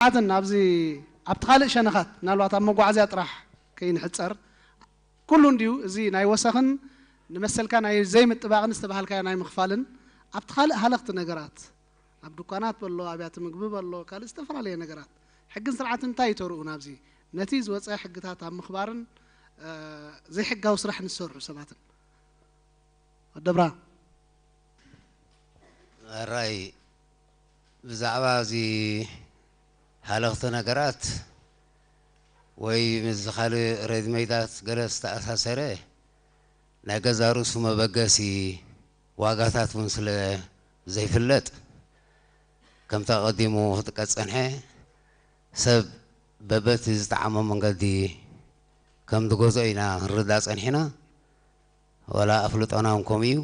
ኣትን ኣብዚ ኣብቲ ካልእ ሸነኻት ምናልባት ኣብ መጓዓዝያ ጥራሕ ከይንሕጸር ኩሉ እንድዩ። እዚ ናይ ወሰኽን ንመሰልካ ናይ ዘይምጥባቕን ዝተባሃልካዮ ናይ ምኽፋልን ኣብቲ ካልእ ሃለኽቲ ነገራት ኣብ ድኳናት በሎ ኣብያተ ምግቢ በሎ ካልእ ዝተፈላለየ ነገራት ሕግን ስርዓትን እንታይ ይተርኡ ናብዚ ነቲ ዝወፀ ሕግታት ኣብ ምኽባርን ዘይሕጋዊ ስራሕ ንሰርሑ ሰባትን ኣደብራ ራይ ብዛዕባ እዚ ሃለኽቲ ነገራት ወይ ምስ ካልእ ረድመይታት ገለ ዝተኣሳሰረ ናይ ገዛ ርእሱ መበገሲ ዋጋታት እውን ስለ ዘይፍለጥ ከምቲ ኣቐዲሙ ክጥቀስ ጸንሐ ሰብ በበቲ ዝጠዓሞ መንገዲ ከም ዝገዝኦ ኢና ክንርዳእ ጸኒሕና። ዋላ ኣፍልጦና እውን ከምኡ እዩ።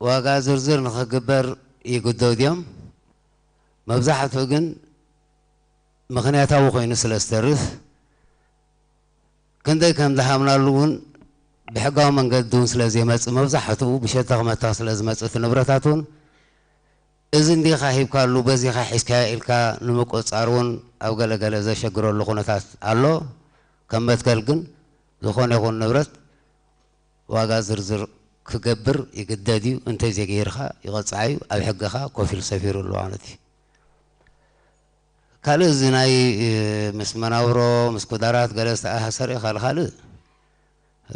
ዋጋ ዝርዝር ንኽግበር ይግደዱ እዮም። መብዛሕትኡ ግን ምኽንያታዊ ኮይኑ ስለ ዝተርፍ ክንደይ ከም ዝሃብናሉ እውን ብሕጋዊ መንገዲ እውን ስለ ዘይመፅእ መብዛሕትኡ ብሸተኽ መተኽ ስለ ዝመፅእ እቲ ንብረታት እውን እዚ እንዲኻ ሂብካሉ በዚኻ ሒዝካዮ ኢልካ ንምቁፅፃር እውን ኣብ ገለገለ ዘሸግረሉ ኩነታት ኣሎ። ከም መትከል ግን ዝኾነ ይኹን ንብረት ዋጋ ዝርዝር ክገብር ይግደድ እዩ። እንተዘይገይርካ ይቐፃዕ እዩ። ኣብ ሕግኻ ኮፍ ኢሉ ሰፊሩ ኣሎ ማለት እዩ። ካልእ እዚ ናይ ምስ መናብሮ ምስ ኩዳራት ገለ ዝተኣሳሰረ ካልእ ካልእ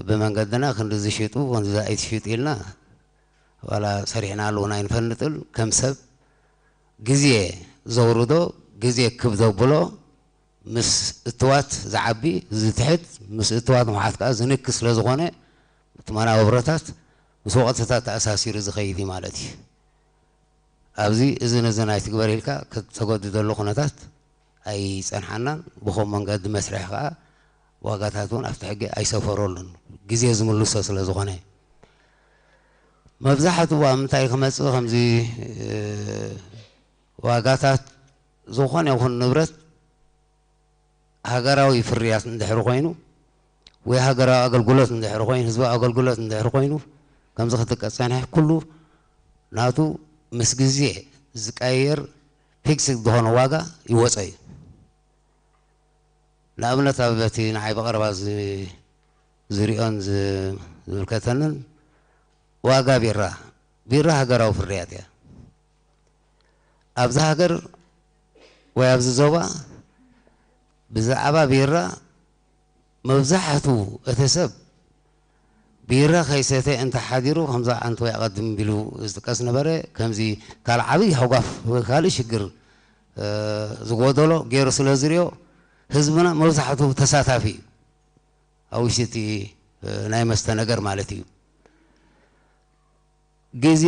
ብመንገድና ክንዲ ዝሽጡ ክንዲ ኣይትሽጡ ኢልና ዋላ ሰሪሕና ኣለውና ኣይንፈልጥን። ከም ሰብ ግዜ ዘውርዶ ግዜ ክብ ዘብሎ ምስ እትዋት ዝዓቢ ዝትሕት ምስ እትዋት ንውሓት ከዓ ዝንክ ስለ ዝኾነ እቲ መናብሮታት ምስ ወቕትታት ተኣሳሲሩ ዝኸይድ እዩ ማለት እዩ። ኣብዚ እዚ ነዚ ናይ ትግበር ኢልካ ተገድደሉ ኩነታት ኣይፀንሓናን። ብኸም መንገዲ መስርሕ ከዓ ዋጋታት እውን ኣብቲ ሕጊ ኣይሰፈረሉን ግዜ ዝምልሶ ስለ ዝኾነ መብዛሕትኡ ኣብ ምንታይ ክመፅእ ከምዚ ዋጋታት ዝኾነ ይኹን ንብረት ሃገራዊ ፍርያት እንድሕር ኮይኑ ወይ ሃገራዊ ኣገልግሎት እንድሕር ኮይኑ ህዝባዊ ኣገልግሎት እንድሕር ኮይኑ ከምዚ ክጥቀስ ጸኒሐ ኩሉ ናቱ ምስ ግዜ ዝቀየር ፊክስድ ዝኾነ ዋጋ ይወፀ እዩ። ንኣብነት ኣብ በቲ ንዓይ ብቐረባ ዝሪኦን ዝምልከተንን ዋጋ ቢራ፣ ቢራ ሃገራዊ ፍርያት እያ። ኣብዚ ሃገር ወይ ኣብዚ ዞባ ብዛዕባ ቢራ መብዛሕቱ እቲ ሰብ ቢራ ከይሰተ እንተሓዲሩ ከምዛ ኣንተ ወይ ኣቐድም ቢሉ ዝጥቀስ ነበረ። ከምዚ ካልእ ዓብዪ ሕጓፍ ወይ ካልእ ሽግር ዝጎደሎ ገይሩ ስለ ዝሪኦ ህዝብና መብዛሕቱ ተሳታፊ እዩ ኣብ ውሽጢ እቲ ናይ መስተ ነገር ማለት እዩ። ግዜ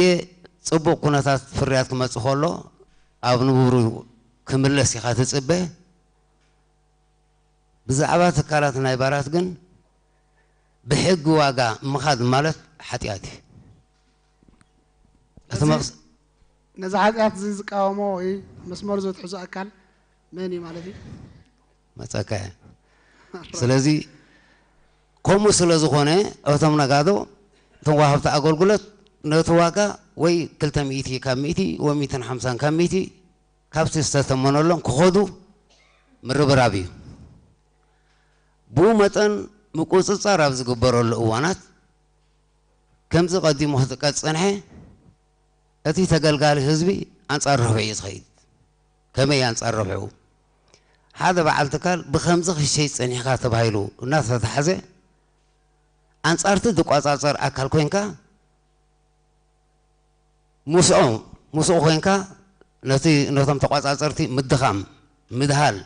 ፅቡቕ ኩነታት ፍርያት ክመፅእ ከሎ ኣብ ንቡሩ ክምለስ ኢኻ ትፅበ። ብዛዕባ ትካላት ናይ ባራት ግን ብሕጊ ዋጋ ምኻድ ማለት ሓጢኣት እዩ። እቲ መቕስ- ነዚ ሓጢኣት እዚ ዝቃወሞ ወይ መስመር ዘትሕዞ ኣካል መን እዩ ማለት እዩ? መፀካ እየ። ስለዚ ከምኡ ስለ ዝኾነ እቶም ነጋዶ እቶም ዋሃብቲ ኣገልግሎት ነቲ ዋጋ ወይ ክልተ ሚእቲ ካብ ሚእቲ ወይ ሚእትን ሓምሳን ካብ ሚእቲ ካብቲ ዝተተመነሎም ክኸዱ ምርብራብ እዩ። ብኡ መጠን ምቁፅፃር ኣብ ዝግበረሉ እዋናት ከምዚ ቀዲሙ ክጥቀስ ዝፀንሐ እቲ ተገልጋሊ ህዝቢ ኣንፃር ረብሑ እዩ ዝኸይድ። ከመይ ኣንፃር ረብሑ? ሓደ በዓል ትካል ብከምዚ ክሸይጥ ፀኒሕካ ተባሂሉ እናተታሕዘ ኣንፃርቲ ዝቆፃፀር ኣካል ኮይንካ ምስኦም ምስኡ ኮይንካ ነቲ ነቶም ተቋፃፀርቲ ምድኻም ምድሃል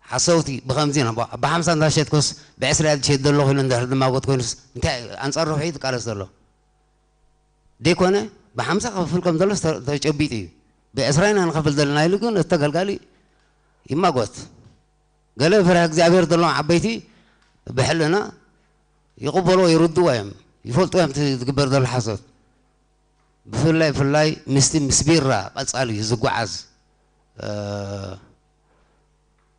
ሓሰውቲ ብከምዚ ኢና ብሓምሳ እንዳሸጥኩስ ብዕስራ እየ ዝሸጥ ዘለኹ ኢሉ እንድሕር ድማጎት ኮይኑስ እንታይ ኣንፃር ረብሑ እዩ ዝቃለስ ዘሎ? ደይኮነ ብሓምሳ ክፍል ከም ዘሎ ተጨቢጡ እዩ። ብዕስራ ኢና ንኸፍል ዘለና ኢሉ ግን እቲ ተገልጋሊ ይማጎት። ገለ ፍርሃ እግዚኣብሔር ዘለዎም ዓበይቲ ብሕልና ይቕበልዎ ይርድዎ እዮም ይፈልጡ እዮም እቲ ዝግበር ዘሎ ሓሶት። ብፍላይ ፍላይ ምስቲ ምስ ቢራ ቀጻሊ ዝጓዓዝ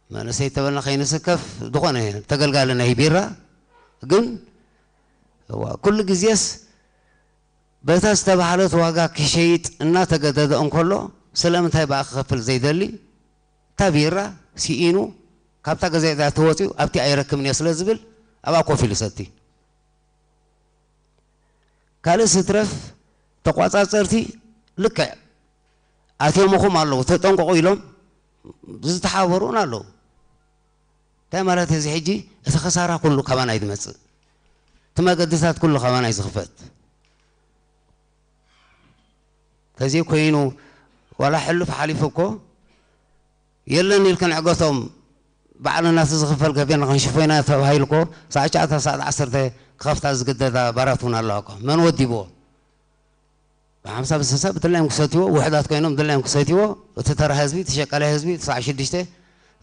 መንእሰይ ተበልና ከይንስከፍ ዝኾነ ተገልጋሊ ናይ ቢራ ግን ኩሉ ግዜስ በታ ዝተባህለት ዋጋ ክሸይጥ እናተገደደ እንከሎ ስለምንታይ ብኣ ክኸፍል ዘይደሊ? እታ ቢራ ስኢኑ ካብታ ገዛ እዚኣ ተወፂኡ ኣብቲ ኣይረክብን እየ ስለ ዝብል ኣብኣ ኮፍ ኢሉ ሰቲ። ካልእ ስትረፍ ተቋፃፀርቲ ልክዕ ኣትዮምኹም ኣለዉ፣ ተጠንቀቑ ኢሎም ዝተሓባበሩን ኣለዉ። እንታይ ማለት እዚ ሕጂ? እቲ ኸሳራ ኩሉ ካባና እዩ ዝመፅእ፣ እቲ መገድታት ኩሉ ካባና እዩ ዝኽፈት። ተዘይ ኮይኑ ዋላ ሕሉፍ ሓሊፉ እኮ የለን ኢልክን ዕገቶም ባዕልና እቲ ዝኽፈል ገቢርና ክንሽፎ ኢና ተባሂሉ እኮ ሳዕ ትሽዓተ ሳዕ ዓሰርተ ክኸፍታ ዝግደዳ ባራት እውን ኣለዋ እኮ። መን ወዲብዎ? ብሓምሳ ብስሳ ብድላዮም ክሰትዎ፣ ውሕዳት ኮይኖም ድላዮም ክሰትዎ፣ እቲ ተራ ህዝቢ፣ እቲ ሸቃላይ ህዝቢ፣ እቲ ሳዕ ሽዱሽተ፣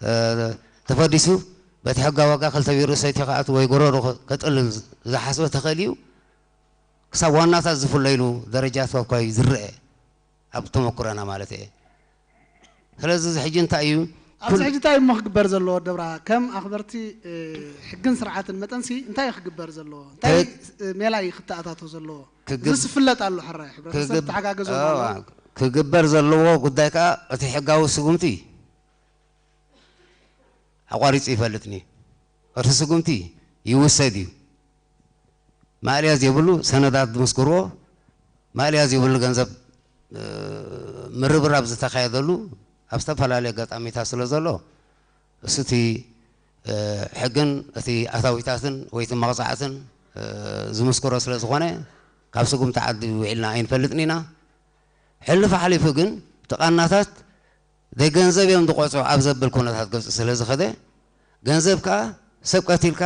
እ፣ ተፈዲሱ፣ በቲ ሕጋዊ ዋጋ ክልተ ቢሮ ሰትዩ ክኣቱ ወይ ጎረሮ ከጥልል ዝሓስበ ተኸሊኡ፣ ክሳብ ዋናታት ዝፍለይሉ ደረጃ ተኳይ ዝረአ ኣብ ተመኩረና ማለት እየ። ስለዚ እዚ ሕጂ እንታይ እዩ? ኣብዚ ኩል- ሕጂ እንታይ እሞ ክግበር ዘለዎ ደብራ ከም ኣኽበርቲ፣ እ፣ ሕግን ስርዓትን መጠንሲ እንታይ እዩ ክግበር ዘለዎ? እንታይ፣ ተ- እ፣ ሜላ እዩ ክተኣታቶ ዘለዎ? ክግብ- እዚ ዝፍለጥ ኣሎ። ሕራይ ሕብረተሰብ ክግብ- ተሓጋገዞ ኣዋ፣ ማለት ክግበር ዘለዎ ጉዳይ ከዓ እቲ ሕጋዊ ስጉምቲ ኣቋሪፁ ይፈልጥኒ። እቲ ስጉምቲ ይውሰድ እዩ። ማእለያ ዘይብሉ ሰነዳት ዝምስክርዎ፣ ማእለያ ዘይብሉ ገንዘብ፣ እ፣ ምርብራብ ዝተኻየደሉ ኣብ ዝተፈላለዩ ኣጋጣሚታት ስለ ዘሎ፣ እሱ እቲ፣ እ፣ ሕግን እቲ ኣታዊታትን ወይ እቲ መቕፃዕትን፣ እ፣ ዝምስክሮ ስለ ዝኾነ፣ ካብ ስጉምቲ ዓዲ ውዒልና ኣይንፈልጥን ኢና። ሕልፍ ሓሊፉ ግን እቲ ቃናታት ደይ ገንዘብ እዮም ዝቆፅዑ ኣብ ዘብል ኩነታት ገፁ ስለ ዝኸደ፣ ገንዘብ ከዓ ሰብ ቀቲልካ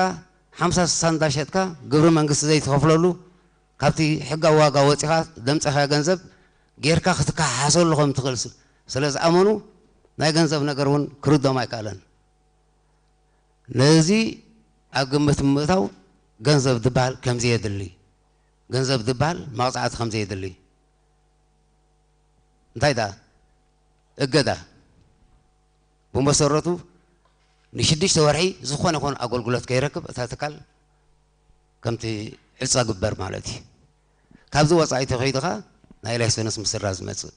ሓምሳ ስሳ እንዳሸጥካ ግብሪ መንግስቲ ዘይትኸፍለሉ፣ ካብቲ ሕጋዊ ዋጋ ወፂኻ ደምፀኻ ገንዘብ ጌርካ ክትከሓሓሰሉ ከም ትኽእል ስ-፣ ስለ ዝኣመኑ፣ ናይ ገንዘብ ነገር እውን ክርዶም ኣይከኣለን። ነዚ ኣብ ግምት ምእታው ገንዘብ ዝበሃል ከም ዘየድሊ፣ ገንዘብ ዝበሃል መቕፃዕቲ ከም ዘየድሊ። እንታይ ደኣ? እገዳ ብመሰረቱ ንሽዱሽተ ወርሒ ዝኾነ ይኹን ኣገልግሎት ከይረክብ እታ ትካል ከምቲ ዕፃ ግበር ማለት እዩ። ካብዚ ወፃኢ ተኸይድኻ ናይ ላይሰንስ ምስራ ዝመፅእ።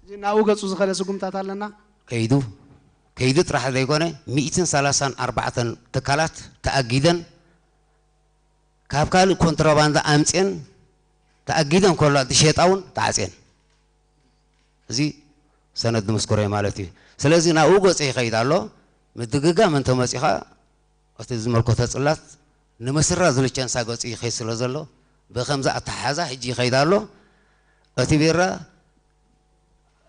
እዚ ናብኡ ገፁ ዝኸደ ስጉምታት ኣለና። ከይዱ፣ ከይዱ ጥራሕ ዘይኮነ፣ ሚእትን ሰላሳን ኣርባዕተን ትካላት ተኣጊደን፣ ካብ ካልእ ኮንትሮባንዳ ኣምፅኤን ተኣጊደን ከሎ ዝሸጣ እውን ተዓፅየን። እዚ ሰነድ ዝምስክሮ እዩ ማለት እዩ። ስለዚ ናብኡ ገፁ ይኸይድ ኣሎ። ምድግጋም እንተመፂኻ እቲ ዝመልከቶ ፅላት ንምስራ ዝልቸንሳ ገፁ ይኸይድ ስለ ዘሎ፣ ብኸምዚ ኣተሓሓዛ ሕጂ ይኸይድ ኣሎ። እቲ ቢራ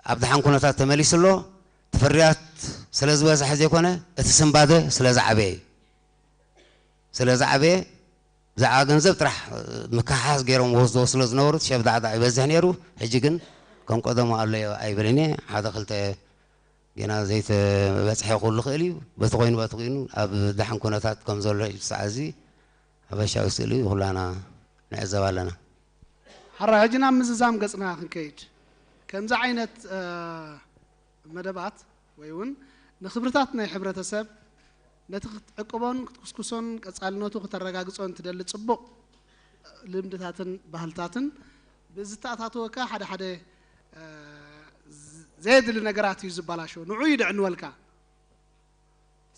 ኣብ ደሓን ኩነታት ተመሊሱ ኣሎ። እቲ ፍርያት ስለ ዝበዝሐ ዘይኮነ፣ እቲ ስንባደ ስለ ዝዓበየ እዩ። ስለ ዝዓበየ፣ ብዛዕባ ገንዘብ ጥራሕ ምክሓስ ገይሮም ወስዶ ስለ ዝነበሩ፣ ሸብዳዕዳዕ ይበዝሕ ነይሩ። ሕጂ ግን ከም ቀደሙ ኣሎ ኣይብልን እየ። ሓደ ክልተ ጌና ዘይተበፅሐ ክህሉ ይኽእል እዩ። በቲ ኮይኑ፣ በቲ ኮይኑ፣ ኣብ ደሓን ኩነታት ከም ዘሎ እዩ። ሰዓት እዚ ሓፈሻዊ ስእሊ ኩላና ንዕዘብ ኣለና። ሓራ ሕጂ ናብ ምዝዛም ገፅና ክንከይድ፣ ከምዚ ዓይነት፣ እ፣ መደባት ወይ እውን ንኽብርታት ናይ ሕብረተሰብ ነቲ ክትዕቅቦን ክትኩስኩሶን ቀጻልነቱ ክተረጋግጾን ትደሊ ጽቡቕ ልምድታትን ባህልታትን ብዝተኣታተወካ ሓደ ሓደ፣ እ፣ ዘየድሊ ነገራት እዩ ዝበላሾ። ንዑ እዩ ድዕንወልካ።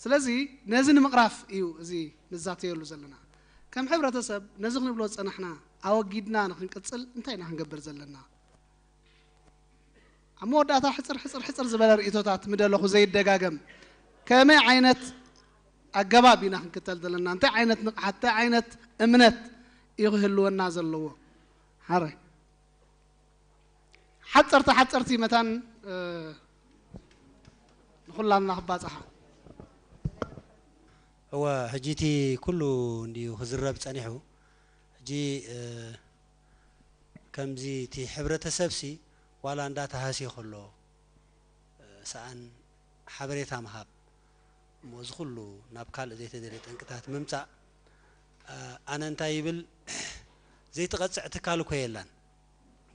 ስለዚ ነዚ ንምቕራፍ እዩ እዚ ንዛተየሉ ዘለና። ከም ሕብረተሰብ ነዚ ክንብሎ ዝጸናሕና ኣወጊድና ንኽንቅጽል እንታይ ኢና ክንገብር ዘለና? ኣብ መወዳእታ ሕጽር ሕጽር ሕጽር ዝበለ ርእይቶታት ምደለኹ ዘይደጋገም። ከመይ ዓይነት ኣገባብ ኢና ክንክተል ዘለና? እንታይ ዓይነት ንቕሓት፣ እንታይ ዓይነት እምነት እዩ ክህልወና ዘለዎ? ሓራይ። ሓፀርቲ ሓፀርቲ መታን፣ እ፣ ንኹላና ክባፅሓ። እወ፣ ሕጂ እቲ ኩሉ እንድዩ ክዝረብ ጸኒሑ። ሕጂ፣ እ፣ ከምዚ እቲ ሕብረተሰብሲ ዋላ እንዳተሃስየ ከሎ፣ እ፣ ሰኣን ሓበሬታ ምሃብ፣ እሞ እዚ ኩሉ ናብ ካልእ ዘይተደልየ ጠንቅታት ምምጻእ፣ እ፣ ኣነ እንታይ ይብል፣ ዘይትቐጽዕ ትካል እኮ የላን፣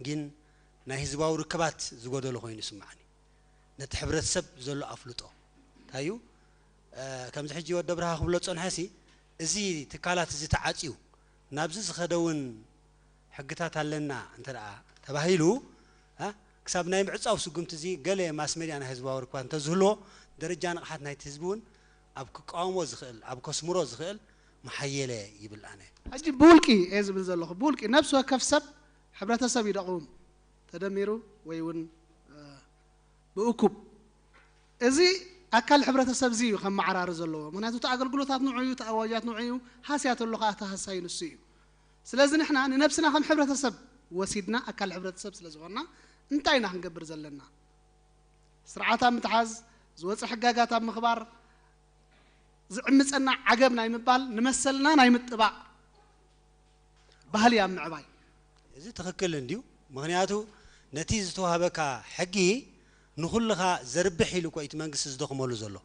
ግን ናይ ህዝባዊ ርክባት ዝጎደሎ ኮይኑ ይስምዓኒ። ነቲ ሕብረተሰብ ዘሎ ኣፍልጦ እንታይ እዩ? እ፣ ከምዚ ሕጂ ወዲ ኣብርሃ ክብሎ ዝጸንሐሲ፣ እዚ ትካላት እዚ ተዓጽዩ ናብዚ ዝኸደ እውን ሕግታት ኣለና እንተ ደኣ ተባሂሉ፣ እ፣ ክሳብ ናይ ምዕጻው ስጉምቲ እዚ ገለ ማስ ሜድያ ናይ ህዝባዊ ርክባት እንተዝህልዎ፣ ደረጃ ንቕሓት ናይቲ ህዝቢ እውን ኣብ ክቃወሞ ዝኽእል፣ ኣብ ከስምሮ ዝኽእል መሓየለ ይብል ኣነ። ሕጂ ብውልቂ እየ ዝብል ዘለኹ። ብውልቂ ነፍሲ ወከፍ ሰብ፣ ሕብረተሰብ እዩ ደቕሙ፣ ተደሚሩ ወይ እውን ብእኩብ። እዚ ኣካል ሕብረተሰብ እዚ እዩ ከመዓራሪ ዘለዎ። ምክንያቱ እቲ ኣገልግሎታት ንዑ እዩ፣ እቲ ኣዋጃት ንዑ እዩ፣ ሃስያ ተሎ ከዓ እቲ ሃሳይ ንሱ እዩ። ስለዚ ንሕና ንነብስና ከም ሕብረተሰብ ወሲድና ኣካል ሕብረተሰብ ስለ ዝኾንና እንታይ ኢና ክንገብር ዘለና? ስርዓት ኣብ ምትሓዝ፣ ዝወፀ ሕጋጋት ኣብ ምኽባር፣ ዝዕምፀና ዓገብ ናይ ምባል፣ ንመሰልና ናይ ምጥባቕ ባህሊ ኣብ ምዕባይ። እዚ ትኽክል እንድዩ። ምኽንያቱ ነቲ ዝተዋህበካ ሕጊ ንኹልኻ ዘርብሕ ኢሉ እኮ እቲ መንግስቲ ዝደኽመሉ ዘሎ።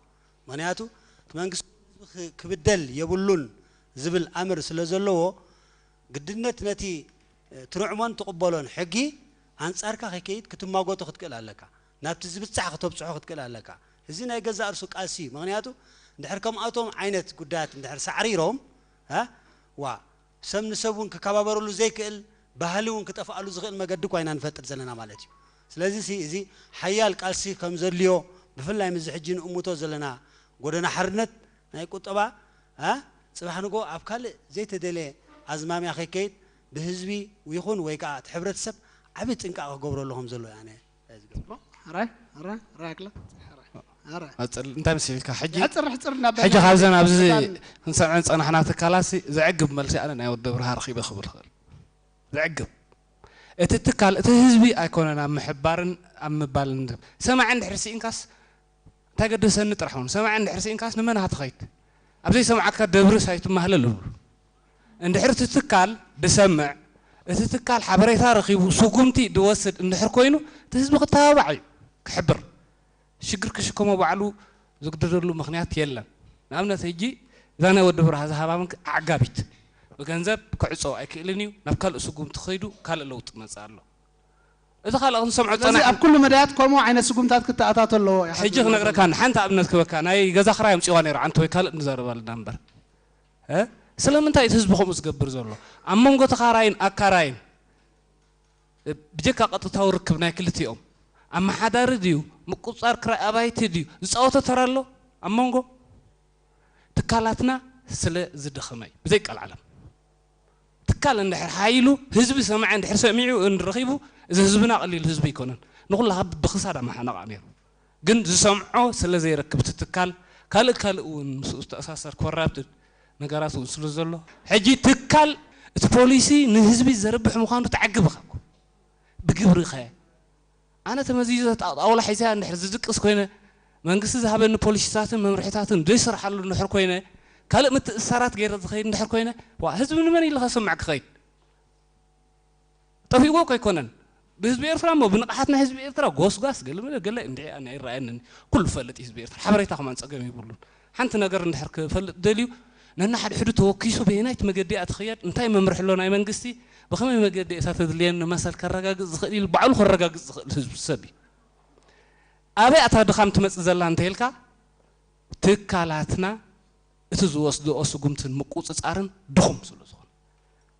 ምኽንያቱ እቲ መንግስቲ ህዝቢ ክብደል የብሉን ዝብል ኣምር ስለ ዘለዎ ግድነት ነቲ ትርዕሞን ትቕበሎን ሕጊ ኣንጻርካ ከይከይድ ክትማጎቶ ክትክእል ኣለካ። ናብቲ ዝብጻሕ ክተብጽሖ ክትክእል ኣለካ። እዚ ናይ ገዛእ ርእሱ ቃልሲ እዩ። ምኽንያቱ እንድሕር ከምኣቶም ዓይነት ጉዳያት እንድሕር ሳዕሪሮም ዋ ሰብ ንሰብ እውን ክከባበረሉ ዘይክእል ባህሊ እውን ክጠፍኣሉ ዝኽእል መገዲ እኳ ኢና ንፈጥር ዘለና ማለት እዩ። ስለዚ እዚ ሓያል ቃልሲ ከም ዘድልዮ ብፍላይ ምዚ ሕጂ ንእምቶ ዘለና ጎደና ሓርነት ናይ ቁጠባ እ ጽባሕ ንጎ ኣብ ካልእ ዘይተደልየ ኣዝማሚያ ከይከይድ ብህዝቢ ይኹን ወይ ከዓ እቲ ሕብረተሰብ ዓብዪ ጥንቃቐ ክገብረሉ ከም ዘሎ እየ ኣነ ዝገብሮ። ሕራይ ሕራይ ሕራይ ኣክለ ሕራይ ሕራይ ኣጽር እንታይ መሲልካ ሕጂ ሕጽር ሕጽር እናበልና ሕጂ ካብዘን ኣብዚ ክንሰምዐን ዝጸናሕና ትካላት ዘዕግብ መልሲ ኣነ ናይ ወዲ ብርሃ ረኺበ ክብል ክእል ዘዕግብ እቲ ትካል እቲ ህዝቢ ኣይኮነን ኣብ ምሕባርን ኣብ ምባልን ሰማዒ እንድሕር ስኢንካስ እንታይ ገደሰኒ ጥራሕ እውን ሰማዒ እንድሕር ስኢንካስ ንመን ሃትኸይድ ኣብ ዘይሰምዓካ ደብርስ ኣይትማህለል እብሉ እንድሕር እቲ ትካል ድሰምዕ እቲ ትካል ሓበሬታ ረኺቡ ስጉምቲ ድወስድ እንድሕር ኮይኑ እቲ ህዝቢ ክተባባዕ እዩ ክሕብር ሽግር ክሽከሞ ባዕሉ ዝግደደሉ ምኽንያት የለን ንኣብነት ሕጂ እዛ ናይ ወዲ ብርሃ ዝሃባ ምንክ ኣዕጋቢት ብገንዘብ ክዕጾ ኣይክእልን እዩ ናብ ካልእ ስጉምቲ ከይዱ ካልእ ለውጢ መጽእ ኣሎ እዚ ካልእ ክንሰምዖ ስለዚ ጸናሕ ኣብ ኩሉ መዳያት ከምኡ ዓይነት ስጉምታት ክተኣታቶ ኣለዎ ኢኻ ሕጂ ትብል ዘለኻ። ክነግረካ ሓንቲ ኣብነት ክበካ ናይ ገዛ ክራይ ኣምፅዋ ነይሩ ዓንተ ወይ ካልእ ንዛረብ ኣለና እምበር እ? ስለምንታይ እቲ ህዝቢ ከምኡ ዝገብር ዘሎ ኣብ መንጎ ተኻራይን ኣካራይን እ፣ ብጀካ ቀጥታዊ ርክብ ናይ ክልቲኦም ኣመሓዳሪ ድዩ ምቁፅፃር ክራይ ኣባይቲ ድዩ ዝፃወቶ ተራ ኣሎ ኣብ መንጎ ትካላትና ስለ ዝደኸመ እዩ ብዘይ ቀልዓለም ትካል እንድሕር ሓይሉ ህዝቢ ሰማዒ እንድሕር ሰሚዑ እንረኺቡ እዚ ህዝብና ቀሊል ህዝቢ ኣይኮነን ንኹላ ብክሳድ ኣመሓነቓ ነይሩ ግን ዝሰምዖ ስለ ዘይረክብ እቲ ትካል ካልእ ካልእ እውን ምስኡ ዝተኣሳሰር ኮራፕትድ ነገራት እውን ስለ ዘሎ ሕጂ ትካል እቲ ፖሊሲ ንህዝቢ ዘርብሕ ምዃኑ ተዓግብኻ እኮ ብግብሪ ኸ ኣነ ተመዚዘ ጣውላ ሒዘያ እንድሕር ዝድቅስ ኮይነ መንግስቲ ዝሃበኒ ፖሊሲታትን መምርሒታትን ዘይስርሓሉ እንድሕር ኮይነ ካልእ ምትእስሳራት ገይረ ዝኸይድ እንድሕር ኮይነ ዋ ህዝቢ ንመን ኢሉ ከስምዕ ክኸይድ ጠፊእዎ እኮ ኣይኮነን ብህዝቢ ኤርትራ እሞ ብንቕሓት ናይ ህዝቢ ኤርትራ ጎስጓስ ገለመለ ገለ እንድዒ ኣነ ኣይረኣየንን ኩሉ ፈልጥ ህዝቢ ኤርትራ ሓበሬታ ከማን ፀገም ይብሉን ሓንቲ ነገር እንድሕር ክፈልጥ ደልዩ ነናሓድሕዱ ተወኪሱ በየናይቲ መገዲ እያ ትኸየድ እንታይ መምርሒ ኣሎ ናይ መንግስቲ ብኸመይ መገዲ እታ ተድልየኒ መሰል ከረጋግፅ ዝኽእል ኢሉ ባዕሉ ከረጋግፅ ዝኽእል ህዝቢ ሰብ እዩ ኣበይ ኣታ ድኻም ትመፅእ ዘላ እንተኢልካ ትካላትና እቲ ዝወስድኦ ስጉምትን ምቁፅፃርን ድኹም ስለ ዝኾነ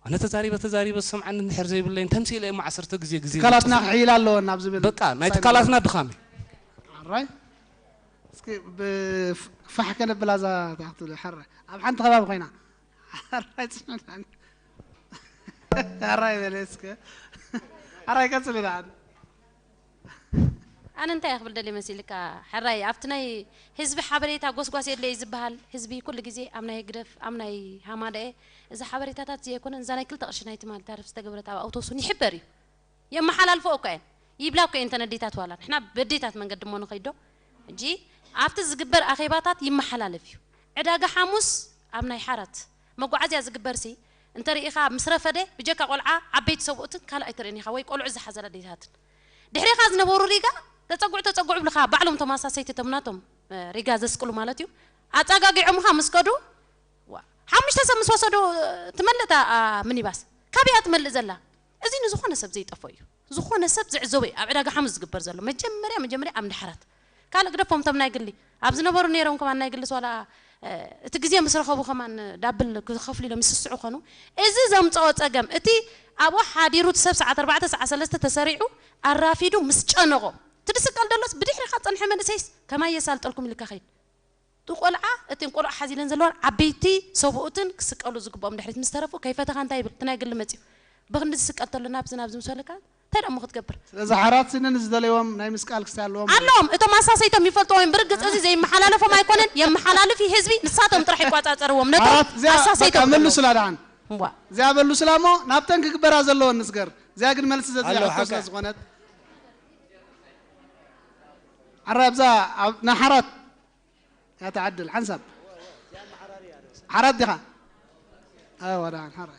ኣነ ተዛሪበ ተዛሪበ ዝሰምዓኒ እንድሕር ዘይብለይን ተምሲለ እሞ ዓሰርተ ግዜ ግዜ ትካላትና ክሕይላ ኣለወን ናብ ዝብል በቃ ናይ ትካላትና ድኻም እዩ ሓራይ እስኪ ብፋሕ ከነብላ እዛ ታክትሉ ሓራይ ኣብ ሓንቲ ከባቢ ኮይና ሓራይ ፅንዕናኒ ሓራይ በለ እስከ ሓራይ ቀፅል ኢላ ኣነ እንታይ ክብል ደልየ መሲልካ ሕራይ ኣብቲ ናይ ህዝቢ ሓበሬታ ጎስጓስ የድለየ ዝበሃል ህዝቢ ኩሉ ግዜ ኣብ ናይ ህግደፍ ኣብ ናይ ሃማደኤ እዚ ሓበሬታታት ዘይኮነ እዛ ናይ ክልተ ቅርሺ ናይ ትማሊ ታሪፍ ዝተገበረት ኣብ ኣውቶቡስ እውን ይሕበር እዩ የመሓላልፎ እኮ እየን ይብላ እኮ እየን ተን ኣዴታት ዋላ ንሕና በዴታት መንገዲ እሞ ንኸይዶ እንጂ ኣብቲ ዝግበር ኣኼባታት ይመሓላለፍ እዩ ዕዳጋ ሓሙስ ኣብ ናይ ሓራት መጓዓዝያ ዝግበር ሲ እንተርኢኻ ምስ ረፈደ ብጀካ ቆልዓ ዓበይቲ ሰብኡትን ካልእ ኣይትርእን ኢኻ ወይ ቆልዑ ዝሓዘላ ኣዴታትን ድሕሬኻ ዝነበሩ ሪጋ ተፀጉዑ ተፀጉዑ ብልኻ ባዕሎም ተማሳሰይቲ ተምናቶም ሪጋ ዘስቅሉ ማለት እዩ ኣፀጋጊዖምኻ ምስ ከዱ ሓሙሽተ ሰብ ምስ ወሰዱ ትመልእ እታ ሚኒባስ ካበይ እያ ትመልእ ዘላ እዚ ንዝኾነ ሰብ ዘይጠፎ እዩ ዝኾነ ሰብ ዝዕዘቦ እዩ ኣብ ዕዳጋ ሓሙስ ዝግበር ዘሎ መጀመርያ መጀመርያ ኣብ ንድሓራት ካልእ ግደፎም ቶም ናይ ግሊ ኣብ ዝነበሩ ነይሮም ከማን ናይ ግሊ ዋላ እቲ ግዜ ምስ ረኸቡ ከማን ዳብል ክኸፍሉ ኢሎም ይስስዑ ኾኑ። እዚ ዘምፀኦ ፀገም፣ እቲ ኣብኡ ሓዲሩ እቲ ሰብ ሰዓት ኣርባዕተ፣ ሰዓት ሰለስተ ተሰሪዑ ኣራፊዱ ምስ ጨነቖ፣ እቲ ድስቀል ደሎስ ብድሕሪኻ ዝፀንሐ መንእሰይስ ከማይ የሳልጠልኩም ኢልካ ኸይድ። እቲ ቆልዓ፣ እተን ቆልዓ ሓዚለን ዘለዋን ዓበይቲ ሰብኡትን ክስቀሉ ዝግብኦም ድሕሪት ምስ ተረፉ ከይፈተኻ እንታይ ይብል? እቲ ናይ ግሊ መፅዩ። ብኽንዲ ዝስቀል ተሎ ናብዚ ናብዚ ምስ በለካ እንታይ ደሞ ክትገብር? ስለዚ ሓራት ስንን ዝደለይዎም ናይ ምስቃል ክሳለዎም ኣለዎም። እቶም ኣሳሰይቶም ይፈልጥዎ እዮም። ብርግፅ እዚ ዘይመሓላለፎም ኣይኮነን፣ የመሓላልፍ እዩ ህዝቢ፣ ንሳቶም ጥራሕ ይቋፃፀርዎም። ነቶም ሓራት እዚኣ ኣሳሰይቶም በቃ መልሱላ ደሓን። እዋ። እዚኣ በሉስላ እሞ ናብተን ክግበራ ዘለወን ንስገር። እዚኣ ግን መልሲ ዘዝያሕቶ ስለ ዝኾነት። ዓራ ኣብዛ ኣብ- ናይ ሓራት እያ ትዓድል ሓንሳብ። ሓራት ዲኻ? ኣይዋ ደሓን ሓራ።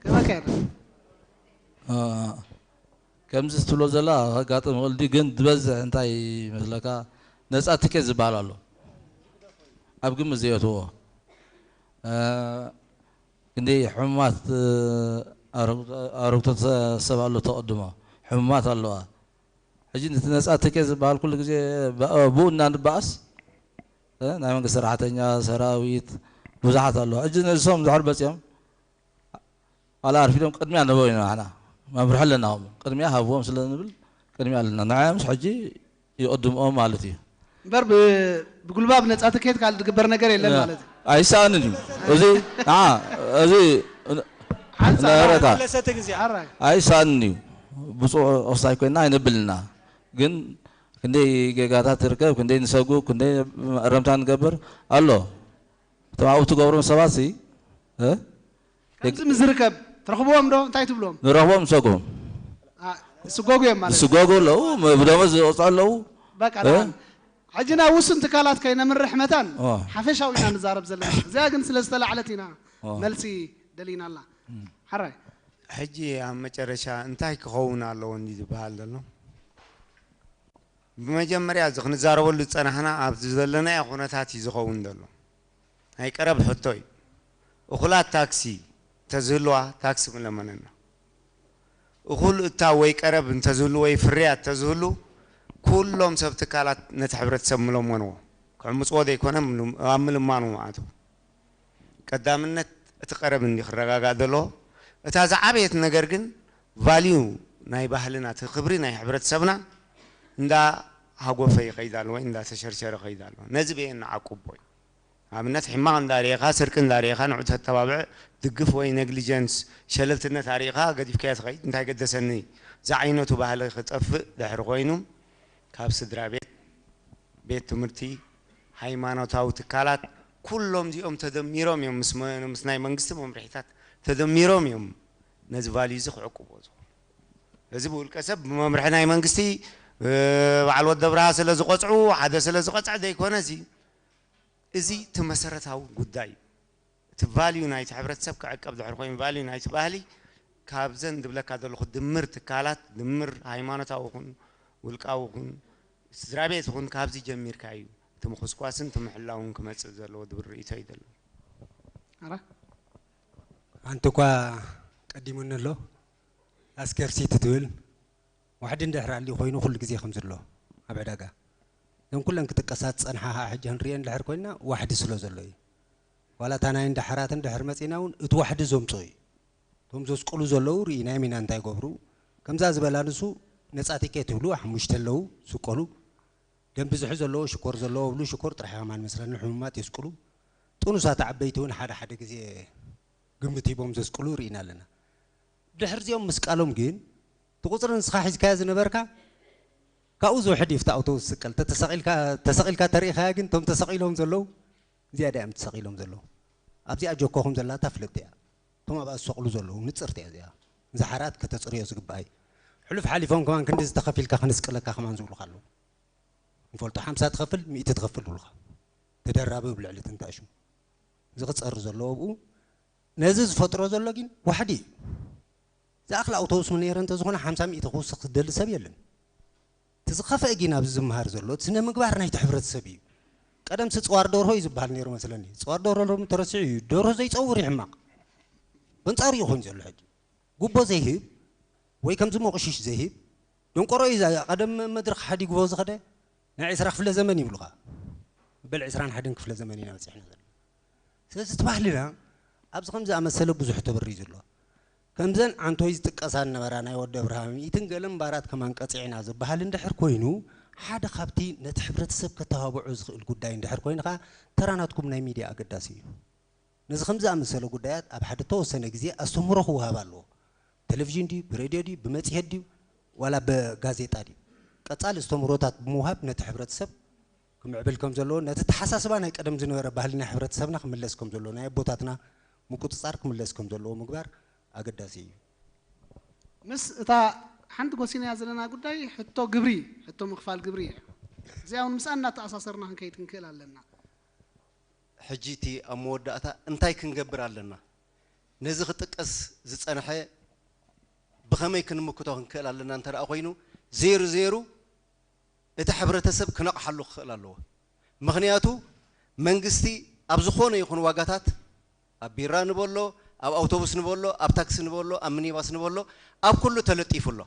ከመይ ከይዳ? ከምዚ ትብሎ ዘላ ከጋጥም ይኽእል ድዩ? ግን ዝበዝሕ እንታይ ይመስለካ ነፃ ትኬት ዝበሃል ኣሎ። ኣብ ግምት ዘየእትዎ ክንደይ ሕሙማት ኣረግቶት ሰብ ኣሎ ተቐድሞ ሕሙማት ኣለዋ። ሕጂ ነቲ ነፃ ትኬት ዝበሃል ኩሉ ግዜ ብኡ እናንበኣስ ናይ መንግስቲ ሰራሕተኛ ሰራዊት ብዙሓት ኣለዋ። ሕጂ ነዚሶም ድሕር በፂኦም ዋላ ኣርፊዶም ቅድሚያ ንህቦም ኢና ንሕና መምርሒ ኣለና። ቅድሚያ ሃብዎም ስለ ንብል ቅድሚያ ኣለና። ንዓዮምስ ሕጂ ይቕድምኦም ማለት እዩ። እምበር ብጉልባብ ነፃ ትኬት ካልእ ዝግበር ነገር የለን ማለት እዩ። ኣይሰኣንን እዩ እዚ ንዓ እዚ ንረታ ሓራይ ኣይሰኣንን እዩ። ብፁዕ ኦፍሳይ ኮይና ኣይነብልና ግን ክንደይ ጌጋታት ትርከብ ክንደይ ንሰጉ ክንደይ መእረምታ ንገብር ኣሎ። እቶም ኣብኡ ትገብሮም ሰባት ሲ እ? ከምዚ ምስ ዝርከብ ትረኽብዎም ዶ እንታይ ትብሎም? ንረኽቦም ንሰጎም። አ፣ ዝስጎጉ እዮም ማለት ዝስጎጉ ኣለዉ፣ ብደሞዝ ዝወፅኡ ኣለዉ። በቃ እ? ደሓን። ሕጂ ናብ ውሱን ትካላት ከይነምርሕ መታን ኦ። ሓፈሻዊ ኢና ንዛረብ ዘለና። እዚኣ ግን ስለ ዝተላዕለት ኢና ኦ። መልሲ ደሊና ኣላ። ሓራይ ሕጂ ኣብ መጨረሻ እንታይ ክኸውን ኣለዎ እንዲ ዝበሃል ዘሎ? ብመጀመርያ እዚ ክንዛረበሉ ዝፀናሕና ኣብዚ ዘለናዮ ኩነታት እዩ ዝኸውን ዘሎ። ናይ ቀረብ ሕቶ እዩ። እኹላት ታክሲ ተዝህልዋ ታክሲ ምለመነና። እኹል እታው ወይ ቀረብ እንተዝህሉ ወይ ፍርያት ተዝህሉ ኩሎም ሰብ ትካላት ነቲ ሕብረተሰብ ምለመንዎ። ክዕምፅዎ ዘይኮነ ኣብ ምልማኑ ምኣተው። ቀዳምነት እቲ ቀረብ እንዲ ክረጋጋእ ዘለዎ። እታ ዝዓበየት ነገር ግን ቫልዩ ናይ ባህልና እቲ ክብሪ ናይ ሕብረተሰብና እንዳ ሃጎፈ ይኸይድ ኣሎ ወይ እንዳ ተሸርሸረ ይኸይድ ኣሎ። ነዚ በየ ንዓቁቦ እዩ። ኣብነት ሕማቕ እንዳ ርኤኻ ስርቂ እንዳ ርኤኻ ንዑ ተተባብዕ ድግፍ ወይ ነግሊጀንስ ሸለልትነት ኣርኢኻ ገዲፍካዮ ትኸይድ እንታይ ገደሰኒ ዝዓይነቱ ባህሊ ክጠፍእ ድሕሪ ኮይኑ ካብ ስድራ ቤት ቤት ትምህርቲ፣ ሃይማኖታዊ ትካላት፣ ኩሎም እዚኦም ተደሚሮም እዮም ምስ መ- ምስ ናይ መንግስቲ መምርሒታት ተደሚሮም እዮም ነዚ ቫልዩ እዚ ክዕቅብዎ ዝኽእሉ። እዚ ብውልቀ ሰብ ብመምርሒ ናይ መንግስቲ እ፣ በዓል ወዲ ኣብርሃ ስለ ዝቆፅዑ ሓደ ስለ ዝቆፅዐ ዘይኮነ እዚ እዚ እቲ መሰረታዊ ጉዳይ እዩ። እቲ ቫልዩ ናይቲ ሕብረተሰብ ክዕቀብ ድሕር ኮይኑ ቫልዩ ናይቲ ባህሊ ካብዘን ዝብለካ ዘለኹ ድምር ትካላት ድምር ሃይማኖታዊ ይኹን ውልቃዊ ይኹን ስድራ ቤት ይኹን ካብዚ ጀሚርካ እዩ እቲ ምኹስኳስን እቲ ምሕላውን ክመፅእ ዘለዎ ዝብል ርእይቶ እዩ ዘሎ። ኣራ ሓንቲ እኳ ቀዲሙኒ ኣሎ ኣስከርሲቲ ትብል ዋሕዲ እንድሕር ኣልዩ ኮይኑ ኩሉ ግዜ ከም ዘሎ ኣብ ዕዳጋ እዘን ኩለን ክጥቀሳ ዝፀንሓ ከዓ ሕጂ ክንሪኤን እንድሕር ኮይንና ዋሕዲ ስለ ዘሎ እዩ። ዋላ እታ ናይ እንዳ ሓራት እንድሕር መፂና እውን እቲ ዋሕዲ ዘምፅኦ እዩ። እቶም ዘስቅሉ ዘለዉ ርኢናዮም ኢና እንታይ ይገብሩ። ከምዛ ዝበላ ንሱ ነፃ ቲኬት ይብሉ ሓሙሽተ ኣለዉ ዝስቀሉ። ደም ብዝሒ ዘለዎ ሽኮር ዘለዎ ብሉ ሽኮር ጥራሕ ከማን መስለኒ ሕሙማት የስቅሉ። ጥኑሳት ዓበይቲ እውን ሓደ ሓደ ግዜ ግምት ሂቦም ዘስቅሉ ርኢና ኣለና። ድሕርዚኦም ምስቃሎም ግን እቲ ቁፅሪ ንስኻ ሒዝካዮ ዝነበርካ ካብኡ ዝውሕድ እዩ ኣብቲ ኣውቶቡስ ዝስቀል። ተተሰቒልካ ተሰቒልካ ተሪኢኻያ ግን እቶም ተሰቒሎም ዘለዉ ዝያዳ እዮም ተሰቒሎም ዘለዉ። ኣብዚኣ ጆኮኹም ዘላታ ፍልጥቲ እያ። እቶም ኣብኣ ዝሰቕሉ ዘለዉ ንፅርቲ እያ እዚኣ። ንዝሓራት ከተፅርዮ ዝግባእ እዩ። ሕሉፍ ሓሊፎም ከማን ክንዲ ዝተኸፊልካ ክንስቅለካ ከማን ዝብሉኻ ኣለዉ። ንፈልጦ ሓምሳ ትኸፍል ሚእቲ ትኸፍል ይብሉኻ። ተደራቢ ብልዕሊ ትንታሹ። እዚ ክፀሪ ዘለዎ ኣብኡ ነዚ ዝፈጥሮ ዘሎ ግን ዋሕዲ እዩ። ዝኣኽል ኣውቶቡስ እውን ነይረ እንተዝኾነ ሓምሳ ሚእቲ ክውስኽ ዝደሊ ሰብ የለን። እቲ ዝኸፍአ ግን ኣብዚ ዝመሃር ዘሎ እቲ ስነ ምግባር ናይቲ ሕብረተሰብ እዩ። ቀደምሲ ፅዋር ደርሆ እዩ ዝበሃል ነይሩ መስለኒ። ፅዋር ደርሆ ሎሚ ተረሲዑ እዩ። ደርሆ ዘይፀውር እዩ ሕማቕ። በንፃሩ እዩ ኮይኑ ዘሎ ሕጂ። ጉቦ ዘይህብ ወይ ከምዚ ሞቕሽሽ ዘይህብ ደንቆሮ እዩ። እዛ ቀደም መድረኽ ሓዲግዎ ዝኸደ ናይ ዕስራ ክፍለ ዘመን ይብሉኻ። በል ዕስራን ሓደን ክፍለ ዘመን ኢና በፂሕና ዘለና። ስለዚ እቲ ባህልና ኣብዚ ከም ዝኣመሰለ ብዙሕ ተበሪዙ ኣሎ። ከምዘን ዓንቶይ ዝጥቀሳ ዝነበራ ናይ ወዲ ኣብርሃም ሚእትን ገለን ባራት ከማን ቀፂዕና ዝበሃል እንድሕር ኮይኑ፣ ሓደ ካብቲ ነቲ ሕብረተሰብ ከተባብዖ ዝኽእል ጉዳይ እንድሕር ኮይኑ ከዓ ተራ ናትኩም ናይ ሚድያ ኣገዳሲ እዩ። ነዚ ከም ዝኣመሰለ ጉዳያት ኣብ ሓደ ተወሰነ ግዜ ኣስተምህሮ ክወሃብ ኣለዎ። ቴሌቪዥን ድዩ፣ ብሬድዮ ድዩ፣ ብመፅሄት ድዩ፣ ዋላ ብጋዜጣ ድዩ? ቀፃሊ ኣስተምህሮታት ብምውሃብ ነቲ ሕብረተሰብ ክምዕብል ከም ዘለዎ፣ ነቲ ተሓሳስባ ናይ ቀደም ዝነበረ ባህሊ ናይ ሕብረተሰብና ክምለስ ከም ዘለዎ፣ ናይ ኣቦታትና ምቁፅፃር ክምለስ ከም ዘለዎ ምግባር ኣገዳሲ እዩ። ምስ እታ ሓንቲ ጎሲናያ ዘለና ጉዳይ ሕቶ ግብሪ፣ ሕቶ ምኽፋል ግብሪ እያ። እዚኣ እውን ምስኣ እናተኣሳሰርና ክንከይድ ክንክእል ኣለና። ሕጂ እቲ ኣብ መወዳእታ እንታይ ክንገብር ኣለና? ነዚ ክጥቀስ ዝጸንሐ ብኸመይ ክንምክቶ ክንክእል ኣለና እንተ ደኣ ኮይኑ፣ ዜሩ ዜሩ እቲ ሕብረተሰብ ክነቕሓሉ ክኽእል ኣለዎ። ምኽንያቱ መንግስቲ ኣብ ዝኾነ ይኹን ዋጋታት፣ ኣብ ቢራ ንበሎ፣ ኣብ ኣውቶቡስ ንበሎ፣ ኣብ ታክሲ ንበሎ፣ ኣብ ሚኒባስ ንበሎ፣ ኣብ ኩሉ ተለጢፉ ኣሎ።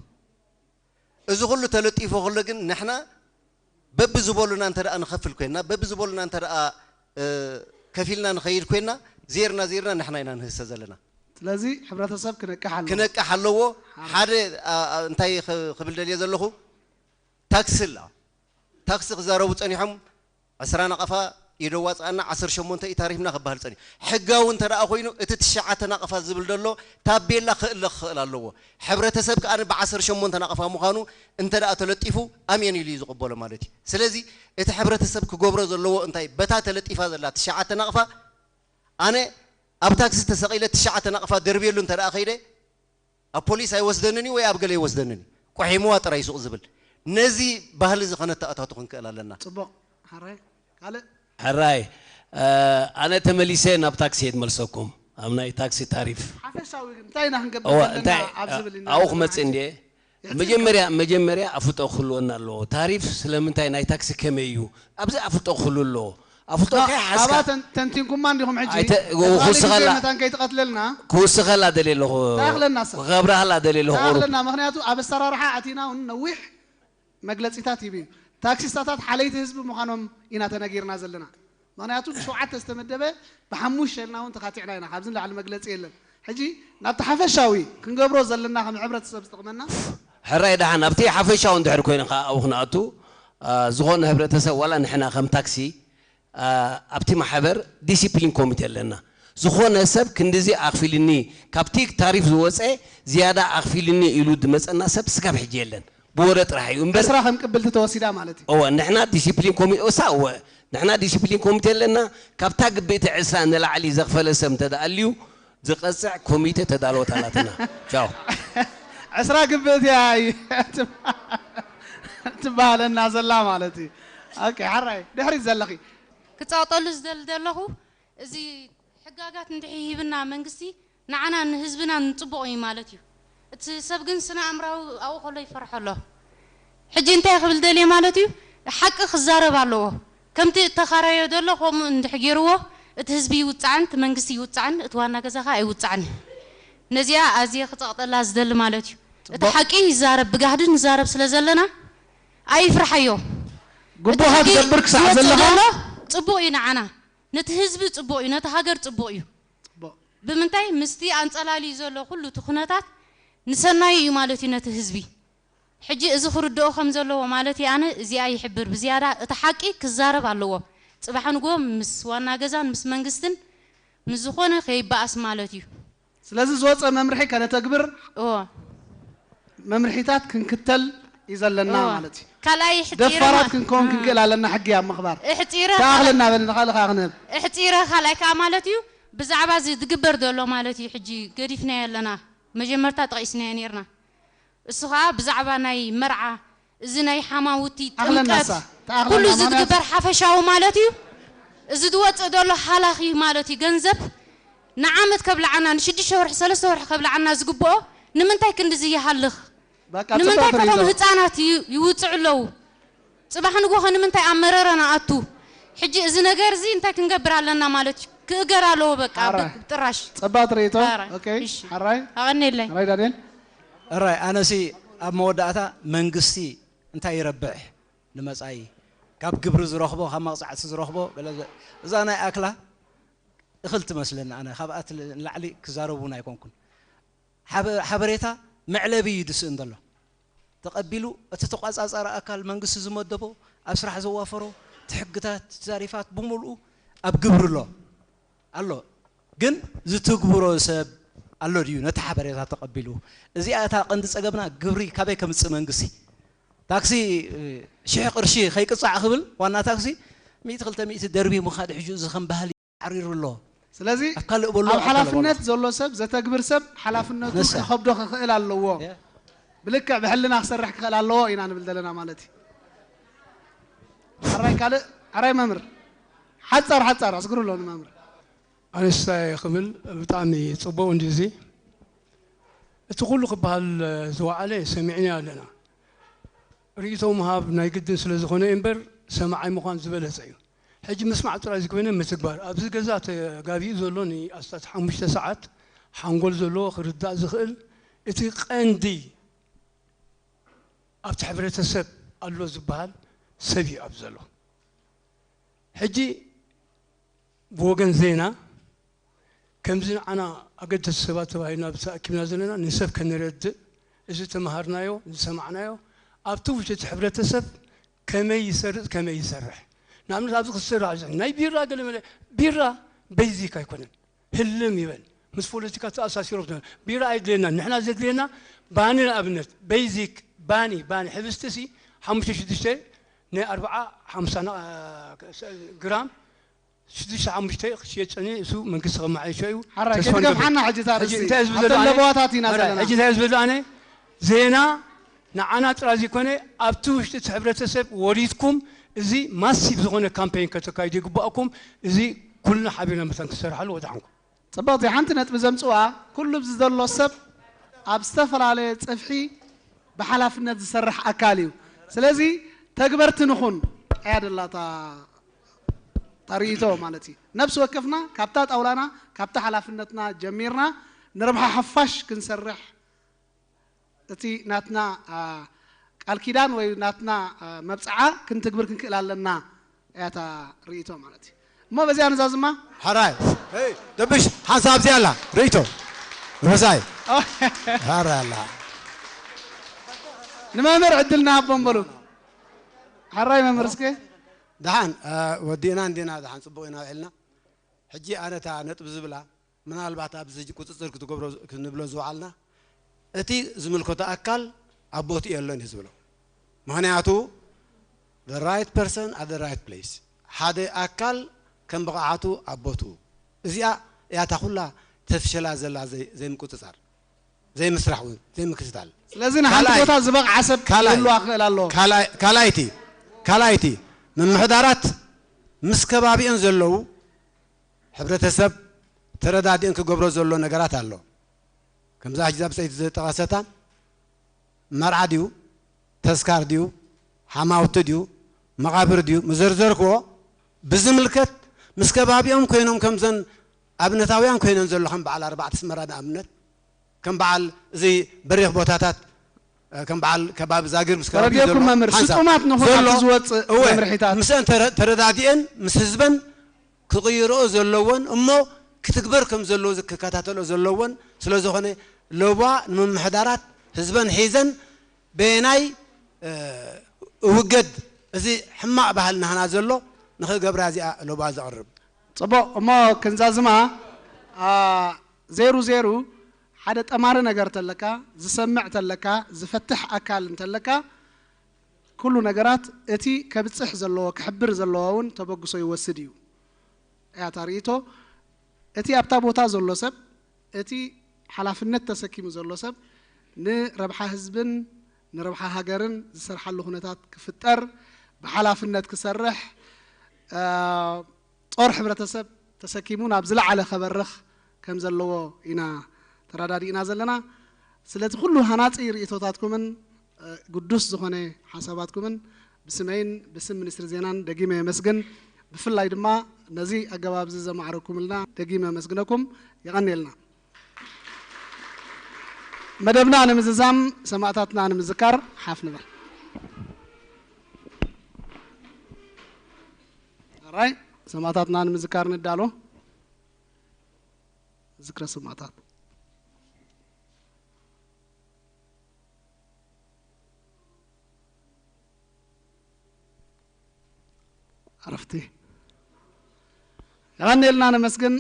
እዚ ኩሉ ተለጢፉ ከሎ ግን ንሕና በቢ ዝበሉና እንተ ደኣ ንኸፍል ኮይንና፣ በቢ ዝበሉና እንተ ደኣ እ፣ ከፊልና ንኸይድ ኮይንና፣ ዜርና ዜርና ንሕና ኢና ንህሰ ዘለና። ስለዚ ሕብረተሰብ ክነቅሕ ኣለዎ። ክነቅሕ ኣለዎ። ሓደ አ- አ- እንታይ ኽ- ክብል ደልየ ዘለኹ፣ ታክሲ ኣላ። ታክሲ ክዛረቡ ጸኒሖም፣ ዕስራ ናቕፋ እዩ ደዋጽኣና፣ ዓሰርተ ሸሞንተ እዩ ታሪፍና ክበሃል ጸኒሑ። ሕጋዊ እንተ ደኣ ኮይኑ እቲ ትሽዓተ ናቕፋ ዝብል ዘሎ ታቤላ ክእለ ክኽእል ኣለዎ። ሕብረተሰብ ከኣ ብዓሰርተ ሸሞንተ ናቕፋ ምዃኑ እንተ ደኣ ተለጢፉ ኣሜን ኢሉ እዩ ዝቕበሎ ማለት እዩ። ስለዚ እቲ ሕብረተሰብ ክገብሮ ዘለዎ እንታይ፣ በታ ተለጢፋ ዘላ ትሽዓተ ናቕፋ ኣነ ኣብ ታክሲ ተሰቒለ ትሽዓተ ናቕፋ ደርብየሉ እንተ ደኣ ከይደ ኣብ ፖሊስ ኣይወስደንን እዩ ወይ ኣብ ገለ ይወስደንን እዩ። ቆሒምዋ ጥራይ ሱቕ ዝብል። ነዚ ባህሊ እዚ ከነተኣታቱ ክንክእል ኣለና። ጽቡቕ። ሓራይ ካልእ ሕራይ ኣነ ተመሊሰ ናብ ታክሲ እየ ዝመልሰኩም ኣብ ናይ ታክሲ ታሪፍ ሓፈሻዊ ግን እንታይ ኢና ክንገብር እዋ ዘለና እንታይ ኣብ ዝብል ኢና ኣብኡ ዘለና ክመፅእ ሕጂ። እንድየ መጀመርያ መጀመርያ ኣፍልጦ ክህልወና ኣለዎ ታሪፍ ስለምንታይ ናይ ታክሲ ከመይ እዩ ኣብዚ ኣፍልጦ ክህሉ ኣለዎ ኣፍልጦ ከይሓዝካ ኣባ ተን- ተንቲንኩማ እንዲኹም ሕጂ ኣይተ- ክውስኸላ- መታን ከይትቐትለልና ክውስኸላ ደልየ ኣለኹ እንታይ ኣኽለና እሳ? ክኸብረሃላ ደልየ ኣለኹ እንታይ ቁሩብ ኣኽለና ምክንያቱ ኣብ ኣሰራርሓ ኣቲና እውን ነዊሕ መግለፂታት ሂቡ እዩ። ታክሲስታታት ሓለይቲ ህዝቢ ምዃኖም ኢና ተነጊርና ዘለና። ምኽንያቱ ብሸውዓተ ዝተመደበ ብሓሙሽተ ኢልና እውን ተኻቲዕና ኢና። ካብዚ ንላዕሊ መግለፂ የለን። ሕጂ ናብቲ ሓፈሻዊ ክንገብሮ ዘለና ከም ሕብረተሰብ ዝጠቕመና ሕራይ ደሓን ኣብቲ ሓፈሻዊ እንድሕር ኮይኑ ከዓ ኣብኡ ክንኣቱ ዝኾነ ሕብረተሰብ ዋላ ንሕና ከም ታክሲ ኣብቲ ማሕበር ዲሲፕሊን ኮሚቴ ኣለና። ዝኾነ ሰብ ክንድዚ ኣኽፊልኒ ካብቲ ታሪፍ ዝወፀ ዝያዳ ኣኽፊልኒ ኢሉ ዝመፀና ሰብ ስጋብ ሕጂ የለን። ብወረ ጥራሕ እዩ እምበር ዕስራ ከም ቅብልቲ ተወሲዳ ማለት እዩ። እወ ንሕና ዲሲፕሊን ኮሚቴ እሳ እወ ንሕና ዲሲፕሊን ኮሚቴ ኣለና። ካብታ ግብእቲ ዕስራ ንላዕሊ ዘኽፈለ ሰብ እንተደኣ ኣልዩ ዝቐፅዕ ኮሚቴ ተዳለወት ኣላትና። ቻው። ዕስራ ግብእቲ እያ ትበሃለና ዘላ ማለት እዩ። ኦኬ ሓራይ ድሕሪት ዘለኺ ክፃወጠሉ ዝደሊ ዘለኹ እዚ ሕጋጋት እንድሕር ሂብና መንግስቲ ንዓና ንህዝብና ንፅቡቕ እዩ ማለት እዩ። እቲ ሰብ ግን ስነ ኣእምራዊ ኣብኡ ከሎ ይፈርሖ ኣሎ። ሕጂ እንታይ ክብል ደልየ ማለት እዩ፣ ሓቂ ክዛረብ ኣለዎ። ከምቲ እተኻረዮ ዘሎ ከምኡ እንድሕር ገይርዎ እቲ ህዝቢ ይውፃዕን እቲ መንግስቲ ይውፃዕን እቲ ዋና ገዛ ከዓ ኣይውፃዕን እዩ። ነዚኣ ኣዝየ ክፀቕጠላ ዝደሊ ማለት እዩ። እቲ ሓቂ ይዛረብ ብጋህዲ ንዛረብ ስለ ዘለና ኣይፍርሓዮ። ግቡኻ ትገብር ክሳዕ ዘለኻ ፅቡቕ እዩ ንዓና። ነቲ ህዝቢ ፅቡቕ እዩ፣ ነቲ ሃገር ፅቡቕ እዩ። ብምንታይ ምስቲ ኣንፀላልዩ ዘሎ ኩሉ እቲ ኩነታት ንሰናዩ እዩ ማለት እዩ ነቲ ህዝቢ። ሕጂ እዚ ክርድኦ ከም ዘለዎ ማለት እዩ ኣነ እዚኣ ይሕብር ብዝያዳ እቲ ሓቂ ክዛረብ ኣለዎ። ፅባሕ ንግሆ ምስ ዋና ገዛን ምስ መንግስትን ምስ ዝኾነ ከይበኣስ ማለት እዩ። ስለዚ ዝወፀ መምርሒ ከነተግብር እዎ መምርሒታት ክንክተል እዩ ዘለና እዎ ማለት እዩ። ካልኣይ ሕፂረ ደፋራት ማ- ክንከውን እ። ክንክእል ኣለና ሕጊ ኣብ ምኽባር። እሕፂረ ተኣኽለና በል ንኻልእ ከዓ ክንህብ። እሕፂረ ካልኣይ ከዓ ማለት እዩ ብዛዕባ እዚ ዝግበር ዘሎ ማለት እዩ ሕጂ ገዲፍናዮ ኣለና መጀመርታ ጠቒስናዮ ነርና እሱ ከዓ ብዛዕባ ናይ መርዓ እዚ ናይ ሓማውቲ ኣኽለና ጥምቀት እሳ፣ ተኣኽለና፣ ኩሉ እዚ ምኽንያቱ ዝግበር ሓፈሻዊ ማለት እዩ። እዚ ዝወፅእ ዘሎ ሃላኺ ማለት እዩ ገንዘብ ንዓመት ከብልዓና ንሽዱሽተ ወርሒ ሰለስተ ወርሒ ከብልዓና ዝግብኦ ንምንታይ ክንድዚ ይሃልኽ? በቃ፣ ንምንታይ ጽቡቕ ትርኢ ከቶም ዘለኹ። ህፃናት ይ- ይውፅዑ ኣለዉ? ፅባሕ ንጎኸ ንምንታይ ኣብ መረረና ኣቱ? ሕጂ እዚ ነገር እዚ እንታይ ክንገብር ኣለና ማለት እዩ? ክእገር ኣለዎ በቃ ኣረ። ብ- ጥራሽ። ጸባብ ርእይቶ። ኣረ፣ ኦኬ። እሺ። ሓራይ። ኣቐንየለይ። ሓራይ ዳንኤል። ሕራይ ኣነሲ ኣብ መወዳእታ መንግስቲ እንታይ ይረብሕ ንመጻኢ ካብ ግብሪ ዝረኽቦ ካብ መቕጻዕቲ ዝረኽቦ ገለ ዘ- እዛ ናይ ኣክላ እኽል ትመስለኒ። ኣነ ካብኣ ንላዕሊ ክዛረብ እውን ኣይኮንኩን። ሓበ- ሓበሬታ መዕለቢ እዩ ዝስእን ዘሎ። ተቐቢሉ እቲ ተቋጻጻሪ ኣካል መንግስቲ ዝመደቦ፣ ኣብ ስራሕ ዘዋፈሮ፣ እቲ ሕግታት፣ እቲ ታሪፋት ብምልኡ ኣብ ግብሪ ኣሎ ኣሎ። ግን ዝትግብሮ ሰብ ኣሎ ድዩ ነቲ ሓበሬታ ተቐቢሉ? እዚኣ እታ ቀንዲ ጸገምና። ግብሪ ካበይ ከምጽእ መንግስቲ? ታክሲ ሽሕ ቅርሺ ከይቅጻዕ ክብል ዋና ታክሲ ሚእቲ ክልተ ሚእቲ ደርቢ ምኻድ ሕጂ እዚ ከም ባህሊ ዓሪሩ ኣሎ። ስለዚ ኣብ ካልእ በሎ ኣብ ኣብ ካልእ በሎ። ሓላፍነት ዘሎ ሰብ፣ ዘተግብር ሰብ ሓላፍነቱ ንሳ። ክኸብዶ ክኽእል ኣለዎ። ያ። ብልክዕ ብሕልና ክሰርሕ ክኽእል ኣለዎ ኢና ንብል ዘለና ማለት እዩ። ሓራይ ካልእ፣ ሓራይ መምህር። ሓጻር ሓጻር ኣስግሩ ኣሎ ንመምህር። ኣነስታይ ክብል ብጣዕሚ ጽቡቕ እንድዩ እዚ። እቲ ኩሉ ክበሃል ዝወዓለ ሰሚዕና ኣለና። ርእይቶ ምሃብ ናይ ግድን ስለ ዝኾነ እምበር ሰማዓይ ምዃን ዝበለጸ እዩ። ሕጂ ምስማዕ ጥራይ ዝኮነ ምትግባር። ኣብዚ ገዛ ተጋቢኡ ዘሎ ንኣስታት ሓሙሽተ ሰዓት ሓንጎል ዘለዎ ክርዳእ ዝኽእል እቲ ቀንዲ ኣብቲ ሕብረተሰብ ኣሎ ዝበሃል ሰብ እዩ ኣብ ዘሎ። ሕጂ ብወገን ዜና ከምዚ ንዓና ኣገደስቲ ሰባት ተባሂልና ኣብዚ ተኣኪብና ዘለና ንሰብ ከነረድእ፣ እዚ ተማሃርናዮ ዝሰማዕናዮ ኣብቲ ውሽጢ እቲ ሕብረተሰብ ከመይ ይሰርጽ ከመይ ይሰርሕ። ንኣብነት ኣብዚ ክስራሕ ናይ ቢራ ገለ መለ ቢራ ቤዚክ ኣይኮነን። ህልም ይበል ምስ ፖለቲካ ተኣሳሲሮም። ቢራ ኣይድልየና። ንሕና ዘድልየና ባኒ ንኣብነት ቤዚክ ባኒ ባኒ ሕብስቲ ሲ ሓሙሽተ ሽዱሽተ ናይ ኣርብዓ ሓምሳ ና- ግራም ሽዱሽተ ሓሙሽተ ክሽየጥ ጸኒሑ እሱ መንግስቲ ከመሓይሾ እዩ። ሓራይ ተስፋ ንገብር። ከይትገፍሓና ሕጂ እታ ሕጂ ርእሲ እንታይ ህዝቢ ኣብተን ዘሎ ኣነ? ለበዋታት ኢና ሓራይ ዘለና። ሕጂ እንታይ ህዝቢ ኣሎ ኣነ? ዜና ንዓና ጥራይ ዘይኮነ ኣብቲ ውሽጢ እቲ ሕብረተሰብ ወሪድኩም እዚ ማሲቭ ዝኾነ ካምፔን ከተካይዱ ይግባእኩም። እዚ ኩልና ሓቢርና መታን ክሰርሓሉ ወድሓንኩም። ጽብቕቲ ሓንቲ ነጥቢ ዘምጽዋ ኩሉ ኣብዚ ዘሎ ሰብ ኣብ ዝተፈላለየ ጽፍሒ ብሓላፍነት ዝሰርሕ ኣካል እዩ። ስለዚ ተግበርቲ ንኹን እያ ደላታ ታርእይቶ ማለት እዩ። ነብሲ ወከፍና ካብታ ጣውላና ካብታ ሓላፍነትና ጀሚርና ንረብሓ ሓፋሽ ክንሰርሕ እቲ ናትና ቃል ኪዳን ወይ ናትና መብጽዓ ክንትግብር ክንክእል ኣለና እያታ ርእይቶ ማለት እዩ። እሞ በዚኣ ንዛዝማ ሓራይ ደብሽ ሓንሳብ እዚኣ ኣላ ርእይቶ ርሳይ ሓራይ ኣላ። ንመምህር ዕድልና ሃቦም በሉ። ሓራይ መምህር እስከ። ደሓን ወዲእና እንዲና ደሓን ጽቡቕ ኢና ውዒልና። ሕጂ ኣነታ ነጥብ ዝብላ ምናልባት ኣብዚ ሕጂ ቁጽጽር ክትገብሮ ክንብሎ ዝወዓልና እቲ ዝምልከቶ ኣካል ኣብ ቦትኡ የሎን እዩ ዝብሎ። ምኽንያቱ the right person at the right place ሓደ ኣካል ከም ብቕዓቱ ኣብ ቦትኡ እዚኣ እያታ ኩላ ተፍሸላ ዘላ ዘይምቁጽጻር ዘይምስራሕ እውን ዘይምክትታል። ስለዚ ንሓንቲ ካልኣይ- ቦታ ዝበቕዓ ሰብ ካልኣይ- ክህልዋ ክኽእል ኣለዎ። ካልኣይ- ካልኣይቲ ካልኣይቲ ምምሕዳራት ምስ ከባቢኦን ዘለዉ ሕብረተሰብ ተረዳዲኦን ክገብሮ ዘሎ ነገራት ኣሎ። ከምዛ ሕጂ እዛ ብፀይቲ ዝጠቐሰታ መርዓ ድዩ ተስካር ድዩ ሓማውቲ ድዩ መቓብር ድዩ ምዘርዘርክዎ ብዝምልከት ምስ ከባቢኦም ኮይኖም ከምዘን ኣብነታውያን ኮይነን ዘሎ ከም በዓል ኣርባዕተ ኣስመራ ንኣብነት ከም በዓል እዚ በሪኽ ቦታታት ከም በዓል ከባቢ ዛግር ምስ ከባቢ ተረዲኦኩም ዘሎ መምህር ሓንሳብ ስጡማት ንኹን ዘሎ ኣብቲ ዝወፅእ እወ መምርሒታት ምስአን ተረ- ተረዳዲአን ምስ ህዝበን ክቕይርኦ ዘለዎን እሞ ክትግበር ከም ዘለዎ ክከታተልኦ ዘለዎን ስለ ዝኾነ ሎባ ንምምሕዳራት ህዝበን ሒዘን በየናይ እውገድ እዚ ሕማቕ ባህል ናህና ዘሎ ንኽገብራ እዚኣ ሎባ ዘቕርብ። ፅቡቕ እሞ ክንዛዝማ ዜሩ ዜሩ ሓደ ጠማሪ ነገር ተለካ ዝሰምዕ ተለካ ዝፈትሕ ኣካል እንተለካ ኩሉ ነገራት እቲ ከብፅሕ ዘለዎ ክሕብር ዘለዎ እውን ተበግሶ ይወስድ እዩ እያ እታ ርእይቶ። እቲ ኣብታ ቦታ ዘሎ ሰብ እቲ ሓላፍነት ተሰኪሙ ዘሎ ሰብ ንረብሓ ህዝብን ንረብሓ ሃገርን ዝሰርሓሉ ኩነታት ክፍጠር ብሓላፍነት ክሰርሕ ጾር ሕብረተሰብ ተሰኪሙ ናብ ዝለዓለ ከበርኽ ከም ዘለዎ ኢና ተረዳዲእና ዘለና። ስለዚ ኩሉ ሃናጺ ርእይቶታትኩምን ግዱስ ዝኾነ ሓሳባትኩምን ብስመይን ብስም ሚኒስትሪ ዜናን ደጊመ የመስግን። ብፍላይ ድማ ነዚ ኣገባብ እዚ ዘማዕረኩምልና ደጊመ የመስግነኩም። የቐንየልና። መደብና ንምዝዛም ሰማእታትና ንምዝካር ሓፍ ንበል። ኣራይ ሰማእታትና ንምዝካር ንዳሎ። ዝክረ ሰማእታት። ዕረፍቲ። የቐንየልና፣ ነመስግን።